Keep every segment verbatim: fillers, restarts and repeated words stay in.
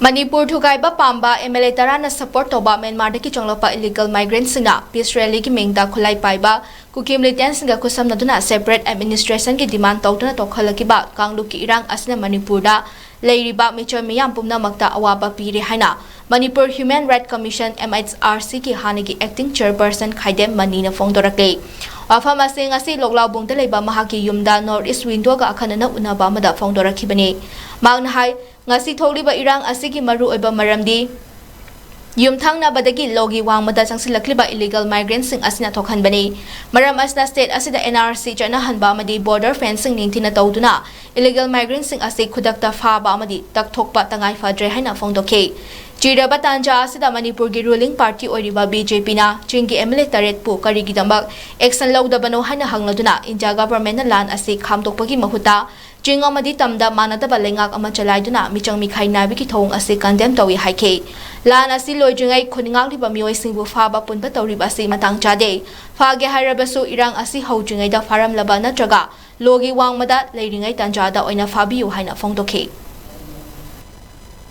ꯃꯅꯤꯄꯨꯔ ꯊꯨꯒꯥꯏꯕ ꯄꯥꯝꯕ M L ꯑꯦ ꯇꯔꯥꯅ support ꯇꯧꯕ ꯃ꯭ꯌꯥꯟꯃꯥꯔꯗꯒꯤ ꯆꯪꯂꯛꯄ ꯏꯂꯤꯒꯦꯜ ꯃꯥꯏꯒ꯭ꯔꯦꯟꯠꯁꯤꯡꯅ ꯄꯤꯁ ꯔꯦꯂꯤꯒꯤ ꯃꯤꯡꯗ ꯈꯨꯠꯂꯥꯏ ꯄꯥꯏꯕ ꯀꯨꯀꯤ ꯃꯤꯂꯤꯇꯦꯟꯠꯁꯤꯡꯒ ꯈꯨꯠꯁꯝꯅꯗꯨꯅ ꯁꯦꯄꯔꯦꯠ ꯑꯦꯗꯃꯤꯅꯤꯁꯇ꯭ꯔꯦꯁꯟꯒꯤ ꯗꯤꯃꯥꯟ ꯇꯧꯗꯨꯅ ꯇꯧꯈꯠꯂꯛꯈꯤꯕ ꯀꯥꯡꯂꯨꯞꯀꯤ ꯏꯔꯥꯡ ꯑꯁꯤꯅ ꯃꯅꯤꯄꯨꯔꯗ ꯂꯩꯔꯤꯕ ꯃꯤꯆꯝ ꯃꯤꯌꯥꯝ ꯄꯨꯝꯅꯃꯛꯇ ꯑꯋꯥꯕ ꯄꯤꯔꯦ ꯍꯥꯏꯅ Manipur human right commission, M H R ꯁꯤꯒꯤ ꯍꯥꯟꯅꯒꯤ ꯑꯦꯛꯇꯤꯡ ꯆꯤꯌꯔꯄꯔꯁꯟ ꯈꯥꯏꯗꯦꯝ ꯃꯅꯤꯅ ꯐꯣꯡꯗꯣꯔꯛꯂꯤ꯫ ꯋꯥꯐꯝ ꯑꯁꯤ ꯉꯁꯤ ꯂꯣꯛꯂꯥꯎꯕꯨꯡꯗ ꯂꯩꯕ ꯃꯍꯥꯛꯀꯤ ꯌꯨꯝꯗ ꯅꯣꯔꯠ ꯏꯁ ꯋꯤꯟꯗꯣꯒ ꯑꯈꯟꯅꯅ ꯎꯅꯕ ꯑꯃꯗ ꯐꯣꯡꯗꯣꯔꯛꯈꯤꯕꯅꯤ꯫ ꯃꯍꯥꯛꯅ ꯍꯥꯏ, ꯉꯁꯤ ꯊꯣꯛꯂꯤꯕ ꯏꯔꯥꯡ ꯑꯁꯤꯒꯤ ꯃꯔꯨꯑꯣꯏꯕ ꯃꯔꯝꯗꯤ ꯌꯨꯝꯊꯪꯅꯕꯗꯒꯤ ꯂꯣꯒꯤ ꯋꯥꯡꯃꯗ ꯆꯪꯁꯤꯜꯂꯛꯂꯤꯕ ꯏꯂꯤꯒꯦꯜ ꯃꯥꯏꯒ꯭ꯔꯦꯟꯠꯁꯤꯡ ꯑꯁꯤꯅ ꯊꯣꯛꯍꯟꯕꯅꯤ꯫ ꯃꯔꯝ ꯑꯁꯤꯅ ꯁ꯭ꯇꯦꯠ ꯑꯁꯤꯗ ꯑꯦꯟ ꯑꯥꯔ ꯁꯤ ꯆꯠꯅꯍꯟꯕ ꯑꯃꯗꯤ ꯕꯣꯔꯗꯔ ꯐꯦꯟꯁꯤꯡ ꯅꯤꯡꯊꯤꯅ ꯇꯧꯗꯨꯅ ꯏꯂꯤꯒꯦꯜ ꯃꯥꯏꯒ꯭ꯔꯦꯟꯠꯁꯤꯡ ꯑꯁꯤ ꯈꯨꯗꯛꯇ ꯐꯥꯕ ꯑꯃꯗꯤ ꯇꯛꯊꯣꯛꯄ ꯇꯉꯥꯏ ꯐꯗ꯭ꯔꯦ ꯍꯥꯏꯅ ꯐꯣꯡꯗꯣꯛꯈꯤ꯫ ꯆꯤꯔꯕ ꯇꯥꯟꯖꯥ ꯑꯁꯤꯗ ꯃꯅꯤꯄꯨꯔꯒꯤ ꯔꯨꯂꯤꯡ ꯄꯥꯔꯇꯤ ꯑꯣꯏꯔꯤꯕ ꯕꯤ ꯖꯦ ꯄꯤꯅ ꯆꯤꯡꯒꯤ ꯑꯦꯝ ꯑꯦꯜ ꯑꯦ ꯇꯔꯦꯠꯄꯨ ꯀꯔꯤꯒꯤꯗꯃꯛ ꯑꯦꯛꯁꯟ ꯂꯧꯗꯕꯅꯣ ꯍꯥꯏꯅ ꯍꯪꯂꯗꯨꯅ ꯏꯟꯗꯤꯌꯥ ꯒꯚꯔꯟꯃꯦꯟꯠꯅ ꯂꯥꯟ ꯑꯁꯤ ꯈꯥꯝꯗꯣꯛꯄꯒꯤ ꯃꯍꯨꯠꯇ ꯆꯤꯡ ꯑꯃꯗꯤ ꯇꯝꯗ ꯃꯥꯟꯅꯗꯕ ꯂꯩꯉꯥꯛ ꯑꯃ ꯆꯂꯥꯏꯗꯨꯅ ꯃꯤꯆꯪ ꯃꯤꯈꯥꯏ ꯅꯥꯏꯕꯒꯤ ꯊꯧꯑꯣꯡ ꯑꯁꯤ ꯀꯟꯗꯦꯝ ꯇꯧꯏ ꯍꯥꯏꯈꯤ꯫ ꯂꯥꯟ ꯑꯁꯤ ꯂꯣꯏꯗ꯭ꯔꯤꯉꯩ ꯈꯨꯟ ꯉꯥꯛꯂꯤꯕ ꯃꯤꯑꯣꯏꯁꯤꯡꯕꯨ ꯐꯥꯕ ꯄꯨꯟꯕ ꯇꯧꯔꯤꯕ ꯑꯁꯤ ꯃꯇꯥꯡ ꯆꯥꯗꯦ꯫ ꯐꯥꯒꯦ ꯍꯥꯏꯔꯕꯁꯨ ꯏꯔꯥꯡ ꯑꯁꯤ ꯍꯧꯗ꯭ꯔꯤꯉꯩꯗ ꯐꯥꯔꯝꯂꯕ ꯅꯠꯇ꯭ꯔꯒ ꯂꯣꯒꯤ ꯋꯥꯡꯃꯗ ꯂꯩꯔꯤꯉꯩ ꯇꯥꯟꯖꯥꯗ ꯑꯣꯏꯅ ꯐꯥꯕꯤꯌꯨ ꯍꯥꯏꯅ ꯐꯣꯡꯗꯣꯛꯈꯤ꯫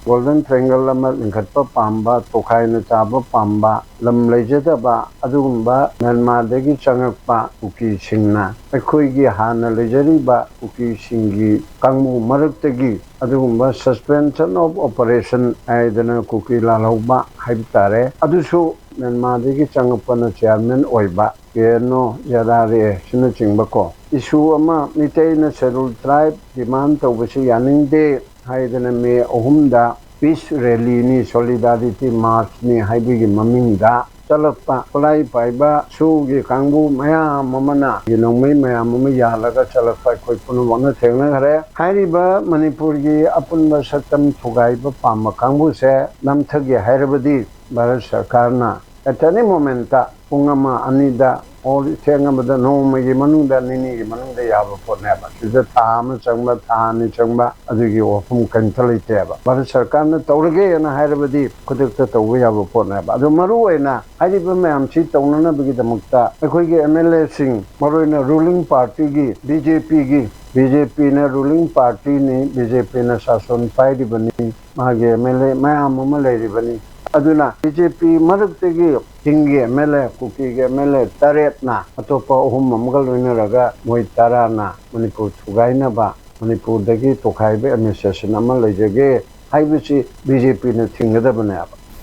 ꯒꯣꯜꯗꯟ ꯇ꯭ꯔꯥꯏꯡꯒꯜ ꯑꯃ ꯂꯤꯡꯈꯠꯄ ꯄꯥꯝꯕ, ꯇꯣꯈꯥꯏꯅ ꯆꯥꯕ ꯄꯥꯝꯕ, ꯂꯝ ꯂꯩꯖꯗꯕ ꯑꯗꯨꯒꯨꯝꯕ ꯃ꯭ꯌꯥꯟꯃꯥꯔꯗꯒꯤ ꯆꯪꯉꯛꯄ ꯀꯨꯀꯤꯁꯤꯡꯅ ꯑꯩꯈꯣꯏꯒꯤ ꯍꯥꯟꯅ ꯂꯩꯖꯔꯤꯕ ꯀꯨꯀꯤꯁꯤꯡꯒꯤ ꯀꯥꯡꯕꯨ ꯃꯔꯛꯇꯒꯤ ꯑꯗꯨꯒꯨꯝꯕ suspension of operation ꯍꯥꯏꯗꯅ ꯀꯨꯀꯤ ꯂꯥꯜꯍꯧꯕ ꯍꯥꯏꯕ ꯇꯥꯔꯦ, ꯑꯗꯨꯁꯨ ꯃ꯭ꯌꯥꯟꯃꯥꯔꯗꯒꯤ ꯆꯪꯉꯛꯄꯅ ꯆꯤꯌꯥꯔꯃꯦꯟ ꯑꯣꯏꯕ ꯀꯦ N O, Z R A ꯑꯁꯤꯅꯆꯤꯡꯕꯀꯣ, issue ꯑꯃ ꯃꯤꯇꯩꯅ scheduled tribe demand ꯇꯧꯕꯁꯤ ꯌꯥꯅꯤꯡꯗꯦ ꯍꯥꯏꯗꯅ ꯃꯦ ꯑꯍꯨꯝꯗ peace rally ꯅꯤ, solidarity march ꯅꯤ ꯍꯥꯏꯕꯒꯤ ꯃꯃꯤꯡꯗ ꯆꯠꯂꯛꯄ ꯈꯨꯠꯂꯥꯏ ꯄꯥꯏꯕ ꯁꯨꯒꯤ ꯀꯥꯡꯕꯨ ꯃꯌꯥꯝ ꯑꯃꯅ ꯅꯣꯡꯃꯩ ꯃꯌꯥꯝ ꯑꯃ ꯌꯥꯜꯂꯒ ꯆꯠꯂꯛꯄ ꯑꯩꯈꯣꯏ ꯄꯨꯝꯅꯃꯛꯅ ꯊꯦꯡꯅꯈ꯭ꯔꯦ꯫ ꯍꯥꯏꯔꯤꯕ ꯃꯅꯤꯄꯨꯔꯒꯤ ꯑꯄꯨꯟꯕ ꯁꯛꯇꯝ ꯊꯨꯒꯥꯏꯕ ꯄꯥꯝꯕ ꯀꯥꯡꯕꯨꯁꯦ ꯅꯝꯊꯒꯦ ꯍꯥꯏꯔꯕꯗꯤ ꯚꯥꯔꯠ ꯁꯔꯀꯥꯔꯅ at any moment ꯇ ꯄꯨꯡ ꯑꯃ ꯑꯅꯤꯗ ꯑꯣ, ꯊꯦꯡꯉꯕꯗ ꯅꯣꯡꯃꯒꯤ ꯃꯅꯨꯡꯗ, ꯅꯤꯅꯤꯒꯤ ꯃꯅꯨꯡꯗ ꯌꯥꯕ ꯄꯣꯠꯅꯦꯕ꯫ ꯁꯤꯗ ꯊꯥ ꯑꯃ ꯆꯪꯕ, ꯊꯥ ꯑꯅꯤ ꯆꯪꯕ, ꯑꯗꯨꯒꯤ ꯋꯥꯐꯝ ꯀꯔꯤꯝꯇ ꯂꯩꯇꯦꯕ꯫ ꯚꯥꯔꯠ ꯁꯔꯀꯥꯔꯅ ꯇꯧꯔꯒꯦꯅ ꯍꯥꯏꯔꯕꯗꯤ ꯈꯨꯗꯛꯇ ꯇꯧꯕ ꯌꯥꯕ ꯄꯣꯠꯅꯦꯕ꯫ ꯑꯗꯣ ꯃꯔꯨ ꯑꯣꯏꯅ ꯍꯥꯏꯔꯤꯕ ꯃꯌꯥꯝꯁꯤ ꯇꯧꯅꯅꯕꯒꯤꯗꯃꯛꯇ ꯑꯩꯈꯣꯏꯒꯤ ꯑꯦꯝ ꯑꯦꯜ ꯑꯦꯁꯤꯡ, ꯃꯔꯨꯑꯣꯏꯅ ꯔꯨꯂꯤꯡ ꯄꯥꯔꯇꯤꯒꯤ, ꯕꯤ ꯖꯦ ꯄꯤꯒꯤ, ꯕꯤ ꯖꯦ ꯄꯤꯅ ꯔꯨꯂꯤꯡ ꯄꯥꯔꯇꯤꯅꯤ, ꯕꯤ ꯖꯦ ꯄꯤꯅ ꯁꯥꯁꯟ ꯄꯥꯏꯔꯤꯕꯅꯤ, ꯃꯥꯒꯤ ꯑꯦꯝ ꯑꯦꯜ ꯑꯦ ꯃꯌꯥꯝ ꯑꯃ ꯂꯩꯔꯤꯕꯅꯤ꯫ ꯑꯗꯨꯅ ꯕꯤ ꯖꯦ ꯄꯤ ꯃꯔꯛꯇꯒꯤ ꯆꯤꯡꯒꯤ ꯑꯦꯝ ꯑꯦꯜ ꯑꯦ, ꯀꯨꯀꯤꯒꯤ ꯑꯦꯝ ꯑꯦꯜ ꯑꯦ ꯇꯔꯦꯠꯅ, ꯑꯇꯣꯞꯄ ꯑꯍꯨꯝ ꯑꯃꯒ ꯂꯣꯏꯅꯔꯒ ꯃꯣꯏ ꯇꯔꯥꯅ ꯃꯅꯤꯄꯨꯔ ꯊꯨꯒꯥꯏꯅꯕ, ꯃꯅꯤꯄꯨꯔꯗꯒꯤ ꯇꯣꯈꯥꯏꯕ ꯑꯦꯗꯃꯤꯅꯤꯁꯇ꯭ꯔꯦꯁꯟ ꯑꯃ ꯂꯩꯖꯒꯦ ꯍꯥꯏꯕꯁꯤ ꯕꯤ ꯖꯦ ꯄꯤꯅ ꯊꯤꯡꯒꯗꯕꯅꯦꯕ꯫